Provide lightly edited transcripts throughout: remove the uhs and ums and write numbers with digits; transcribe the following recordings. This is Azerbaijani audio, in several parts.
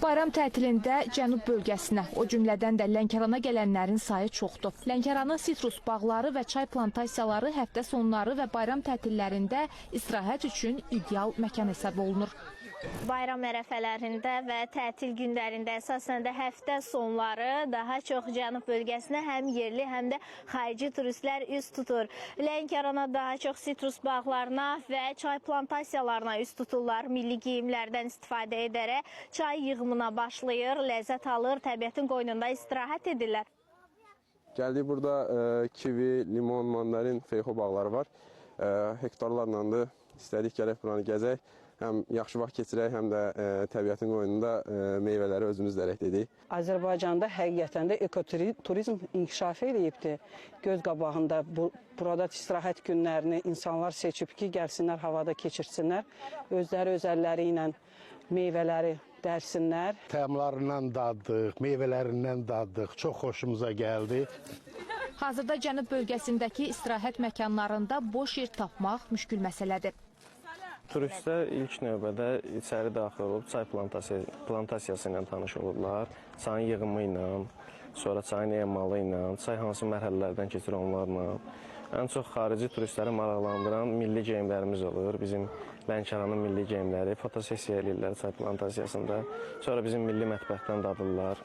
Bayram tətilində cənub bölgəsinə, o cümlədən də Lənkərana gələnlərin sayı çoxdur. Lənkəranın sitrus bağları və çay plantasiyaları həftə sonları və bayram tətillərində istirahət üçün ideal məkan hesab olunur. Bayram ərəfələrində və tətil günlərində, əsasən də həftə sonları daha çox cənub bölgəsinə həm yerli, həm də xarici turistlər üz tutur. Lənkərana daha çox sitrus bağlarına və çay plantasiyalarına üz tuturlar. Milli geyimlərdən istifadə edərək çay yığımına başlayır, ləzzət alır, təbiətin qoynunda istirahət edirlər. Gəldik burada kivi, limon, mandarin, feyxo bağları var. Hektarlarlandır. İstədik gələk buranı gəzək. Həm yaxşı vaxt keçirək, həm də təbiətin qoynunda meyvələri özümüz dərək dedik. Azərbaycanda həqiqətən də ekoturizm inkişaf eləyibdir. Göz qabağında burada istirahət günlərini insanlar seçib ki, gəlsinlər havada keçirsinlər. Özləri öz əlləri ilə meyvələri dərsinlər. Təmlarından daddıq, meyvələrindən daddıq. Çox xoşumuza gəldi. Hazırda cənub bölgəsindəki istirahət məkanlarında boş yer tapmaq müşkül məsələdir. Turistlər ilk növbədə içəri daxil olub çay plantasiyası ilə tanış olurlar. Çayın yığımı ilə, sonra çayın emalı ilə, çay hansı mərhələlərdən keçir onlarla. Ən çox xarici turistləri maraqlandıran milli geyimlərimiz olur. Bizim Lənkəranın milli geyimləri, fotosessiya eləyirlər çay plantasiyasında. Sonra bizim milli mətbəxdən dadırlar.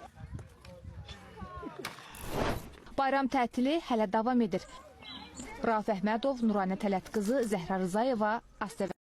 Bayram tətili hələ davam edir. Rauf Əhmədov, Nuranə Tələt qızı, Zəhra Rızayeva, ASTV.